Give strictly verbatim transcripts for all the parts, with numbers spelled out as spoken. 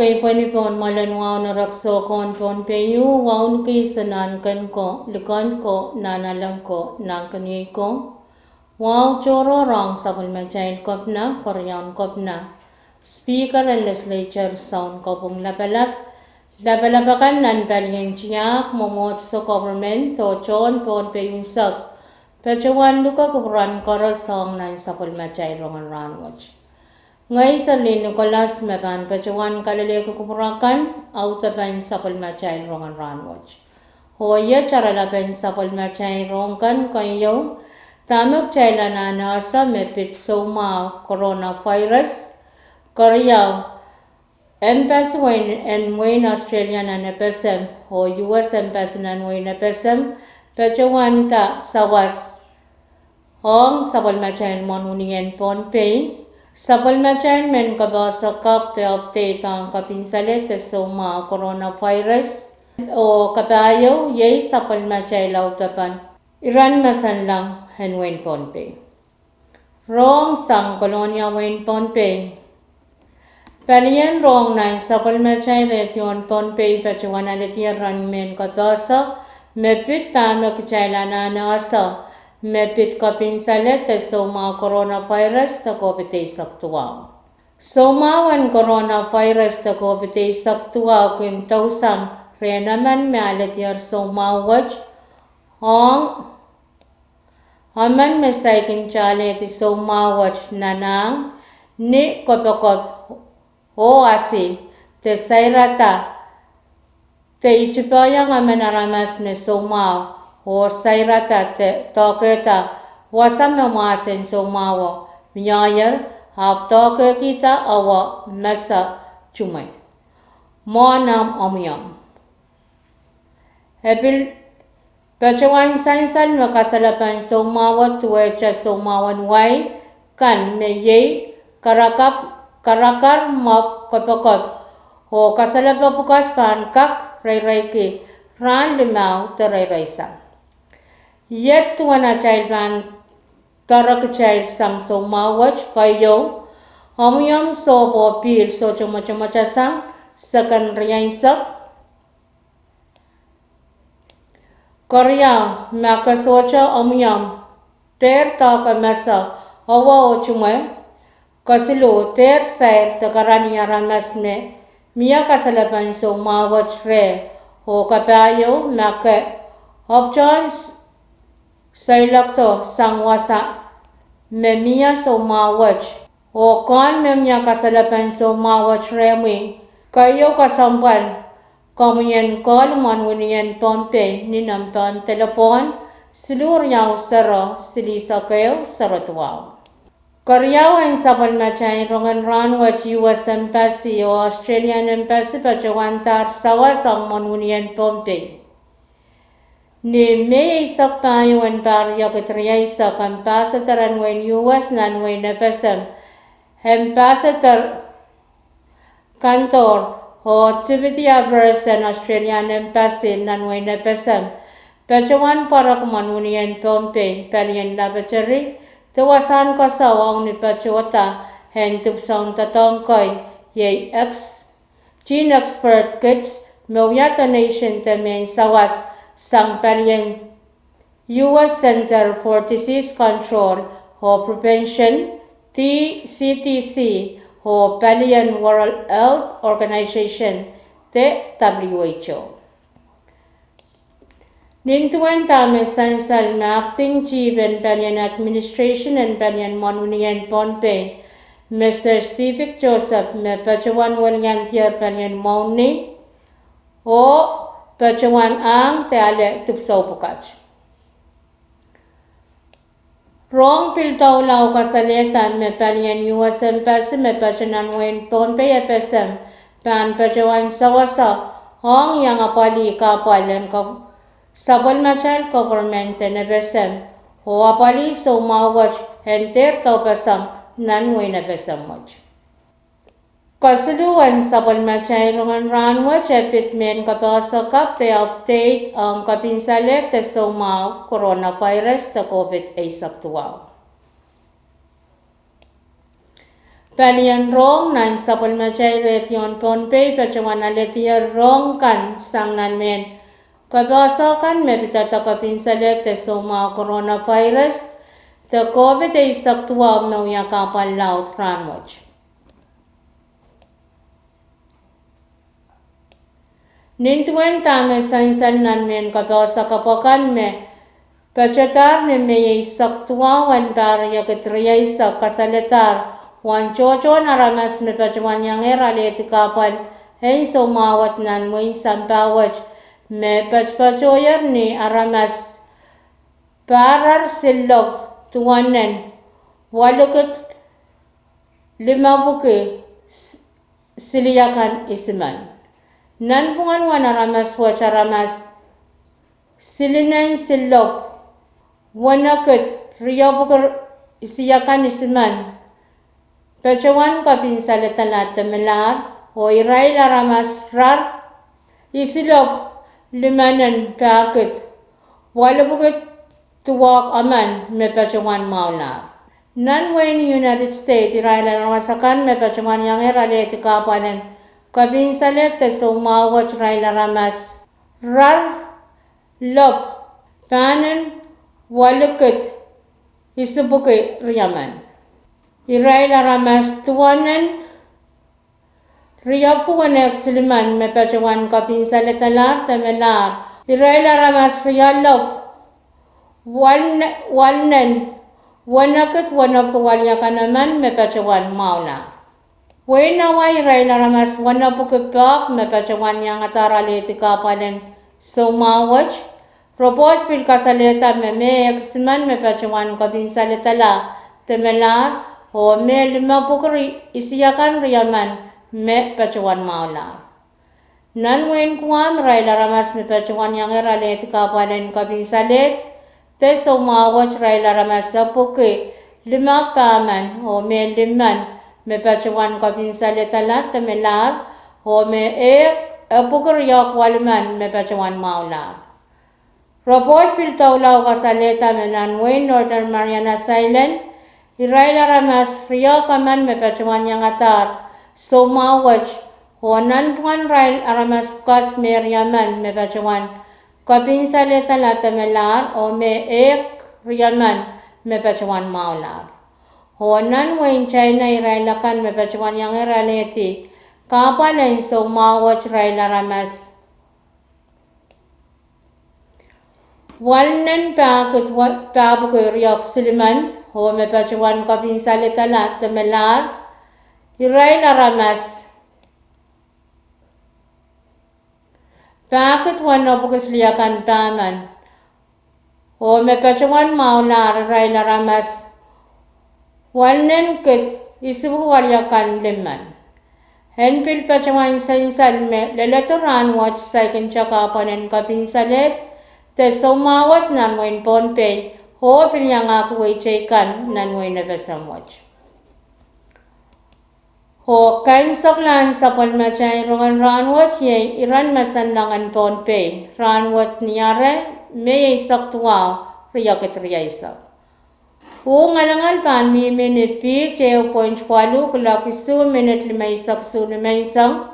Kei pweni pohn mwoalen wahu en rek sohkohn Pohnpei, wauneki sanahnken ko, likend ko, nahnalek ko, nahnkeniei ko. Wahu tohrohr ong sapwellimatail kepina, keriaun kepina, Speaker en Legislature, Sounkopwung Lapalap, lapalap akan nan palien tiahk, mwomwohdiso, government, oh tohn Pohnpei unsek, patohwan luke kupwuren koaros ong nan sapwellimatail rongen rahnwet. Ngehi Serlihn Nicholas me pahn patohwan kalelehki kupwur akan audepen sapwellimatail rongen rahnwet. Oh iet oaralapen sapwellimatail rohng kan keieu: dahme kitail anahne ese me pid soumwahu coronavirus. Keriau, embassy en wein Australia nan FSM oh US embassy nan wein FSM patohwan nda sawas ong sapwellimatail mwohn wenihmw en Pohnpei. Sapwellimatail mehn kapehse kapw de update ong kepinsaled de soumwahu coronavirus, oh kapahieu iei sapwellimatail audepen iren masanleng en wein Pohnpei. Rohng sang Kolonia, wein Pohnpei. Palien rohng nan sapwellimatail radio en Pohnpei patohwan aledier rahn mehn kapehse me pid dahme kitail anahne ese me pid kepinsaled de soumwahu coronavirus de COVID eisek duwau. Soumwahu en coronavirus de COVID eisek duwau kin dousang rehn emen me aledier soumwahu wet ong emen me saikinte alehdi soumwahu wet nan ahng, ni kopokop, oh asi, de sairada, de itipohiong emen aramas me soumwahu oh sairada de doahkehda wasa me mwahs en soumwahuo mioier, ahpw doahkehkihda awa mese tumwe mwohn omwiomw. E pil patohwan sansal me kasalepen soumwahuo duwehte soumwahuen wai kan me iei karakar, karakar, mwopw, kopokop, oh kasalepe pwukat pahn kak reireiki rahn limau de reireisang. Iet duwen atail pahn doare kitail sang soumwahu wet keieu: omwiomw, sohp oh pihl sohte mwotomwotasang seken rieisek. Keriau, ma ke sohte omwiomw, dehr doahke mese owe oh tumwe. Kesiluh, dehr sair de karani aramas me mie kasalepen soumwahu wet reh. Oh kapahieu, ma ke opwtohn soilokdo sang wasa me mie soumwahu wet oh kohn me mie kasalepen soumwahu wet rehmwi, keieu kesempwal, komwi en call mwohn wenihmw en Pohnpei ni nempehn delepwohn siluh riau sero silihsek ehu sero duwau. Keriau, en sapwellimatail rongen rahnwet US Embassy oh Australian Embassy patohwandahr sawas ong mwohn wenihmw en Pohnpei ni Mei eisek pahieu en pahr riekid rieisek. Ambassador en wein US nan wein FSM, Ambassador Cantor, oh Deputy Affairs en Australian Embassy nan wein FSM patohwan pwarek mwohn wenihmw en Pohnpei, palien laboratory, de wasahn koasoai ong ni patohda en dipwisoun doadoahk kei, iei gene expert kits me wia donation de mehn sawas sang palien US Centers for Disease Control and Prevention, CDC, oh palien World Health Organization de WHO. Nin duwen dahme sansal me acting chief en palien administration en palien mwohn wenihmw en Pohnpei, Mister Stephen Joseph, me patohwan weliandier palien mwohni oh patohwan ahng de ale dipwisou pwukat. Rohng pil doula oh kasalehda me palien US Embassy me patohwan nan wein Pohnpei FSM pahn patohwan sewese ong iang apwalih kahpwal en sapwellimatail government en FSM oh apwalih soumwahu wet en dehr doupeseng nan wein FSM wet. Kesiluh, en sapwellimatail rongen rahnwet e pid mehn kapehse kapw de update ong kepinsalehd de soumwahu coronavirus de COVID eisek duwau. Palien rohng nan sapwellimatail redio en Pohnpei patohwan alehdi rohng kan sang nan mehn kapehse kan me pidada kopin salehd de soumwahu coronavirus de COVID eisek duwau me wia kahpwal laud rahnwet. Nin duwen dahme sansal nan mehn kapehse kapw akan me patohdahr ni Mei eisek duwau en pahr riekid rieisek kasalehdahr uwen tohtohn aramas me patohwan iangehr alehdi kahpwal en soumwahu wet nan wehin sampah wet me patopatohier ni aramas pahr rar silopw duwenen walikid limepwiki siliakan isimen. Nanpwungen uwen aramas wet, aramas silinen silopw wenekid riepwiki isiakan isimen patohwan kopin salehda de melahr, oh irail aramas rar isilopw limenen pahkid waluhpwiki duwehk emen me patohwan mwahulahr. Nan wehin United States, irail aramas akan me patohwan iangehr alehdi kahpwal en kopin salehd de soumwahu wet irail aramas rar lopw pahnen walikid isipwiki riemen. Irail aramas duwenen riepwiki wenehk silimen me patohwan kopin salehdalahr de melahr. Irail aramas rialopw walnen wenekid wenepwiki weliakan emen me patohwan mwahulahr. Wehin Hawaii, irail aramas wenepwiki pahk me patohwan iangadahr alehdi kahpwal en soumwahu wet. Ripoht pil kasalehda me mehn ehk isimen me patohwan kopin salehdala de melahr, oh mehn limepwiki isiakan riemen me patohwan mwahulahr. Nan wehin Guam, irail aramas me patohwan iangehr alehdi kahpwal en kopin salehd de soumwahu wet irail aramas epwiki limehk pahmen, oh mehn limen me patohwan kopin salehdala de melahr, oh mehn ehk epwiki riehk welimen me patohwan mwahulahr. Ripoht pil doula kasalehda me nan wehin Northern Mariana Islands, irail aramas riehk emen me patohwan iangadahr soumwahu wet, oh nanpwungen irail aramas pwukat mehn riemen me patohwan kopin salehdala de melahr, oh mehn ehk riemen me patohwan mwahulahr. Oh nan wehin China, irail akan me patohwan iangehr alehdi kahpwal en soumwahu wet irail aramas walnen pahkid pahpwiki riehk silimen, oh me patohwan kopin salehdala de melahr irail aramas pahkid wenepwiki siliakan pahmen, oh me patohwan mwahulahr irail aramas walnen kid isipwiki weliakan limen. En pil patohwan sansal me leledo rahnwet saikinte kahpwal en kopin salehd de soumwahu wet nan wehin Pohnpei, oh pil iangahki wehi teikan nan wehin FSM wet. Oh kaimwiseklahn sapwellimatail rongen rahnwet iei iren mesen loangen Pohnpei rahnwet ni Arehi, Mei eisek duwau, riekid rieisek. Uh ngalangal pahn mihmi ni piht ehu point waluh kuloak isuh minit limeisek isuh nimenseng.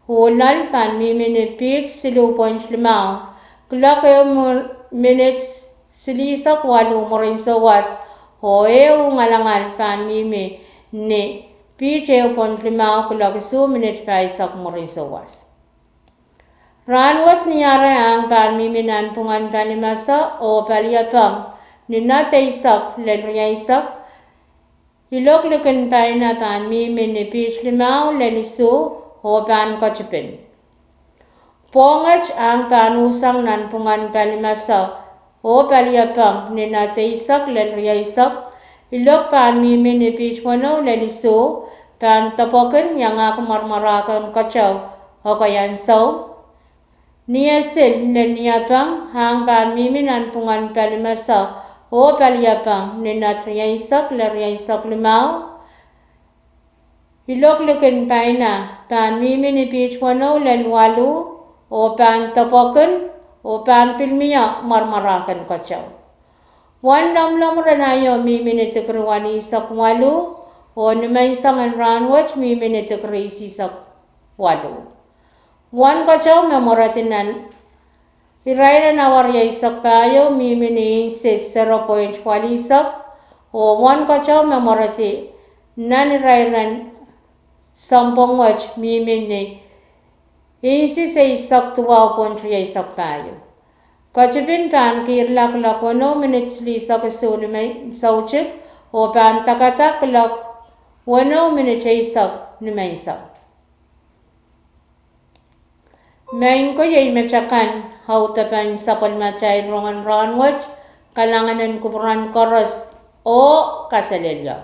Uh loal pahn mihmi ni piht siluh point limau kuloak ehu minit silihsek waluh mwurin souwas. Oh ehu ngalangal pahn mihmi ni piht ehu point limau kuloak isuh minit pahisek mwurin souwas. Rahnwet ni Arehi ahng pahn mihmi nanpwungen Palimese oh Paliepeng ni knot eisek lel rieisek. Ilok likin paina pahn mihmi ni piht limau lel isuh oh pahn ketipin. Pwohnget ahng pahn usang nanpwungen Palimese oh Paliepeng ni knot eisek lel rieisek. Ilok pahn mihmi ni piht weneu lel isuh, pahn depwekin, iangahki mwarmwarahken keteu, ekei ansou. Ni esil lel Niepeng ahng pahn mihmi nanpwungen Palimese oh Paliepeng ni knot rieisek lel rieisek limau. Ilok likin paina pahn mihmi ni piht weneu lel waluh oh pahn depwekin oh pahn pil mie mwarmwarahken keteu. Wen lomwlomw ren aio mihmi ni dikri weneisek waluh Oh nimenseng en rahnwet mihmi ni degrees eisek waluh. Wen keteu me mweredi nan irairen awa rieisek pahieu mihmi ni inches zero point waluh eisek, oh wen keteu me mweredi nan irairen sounpwong wet mihmi ni inches eisek duwau point rieisek pahieu. Ketipin pahn kihrla kuloak weneu minit silihsek isuh nimensoutik, oh pahn dakada kuloak weneu minit eisek nimenseng. Maing ko, iei metakan audepen sapwellimatail rongen rahnwet. Kalahngan en kupwuren koaros oh kaselehlie.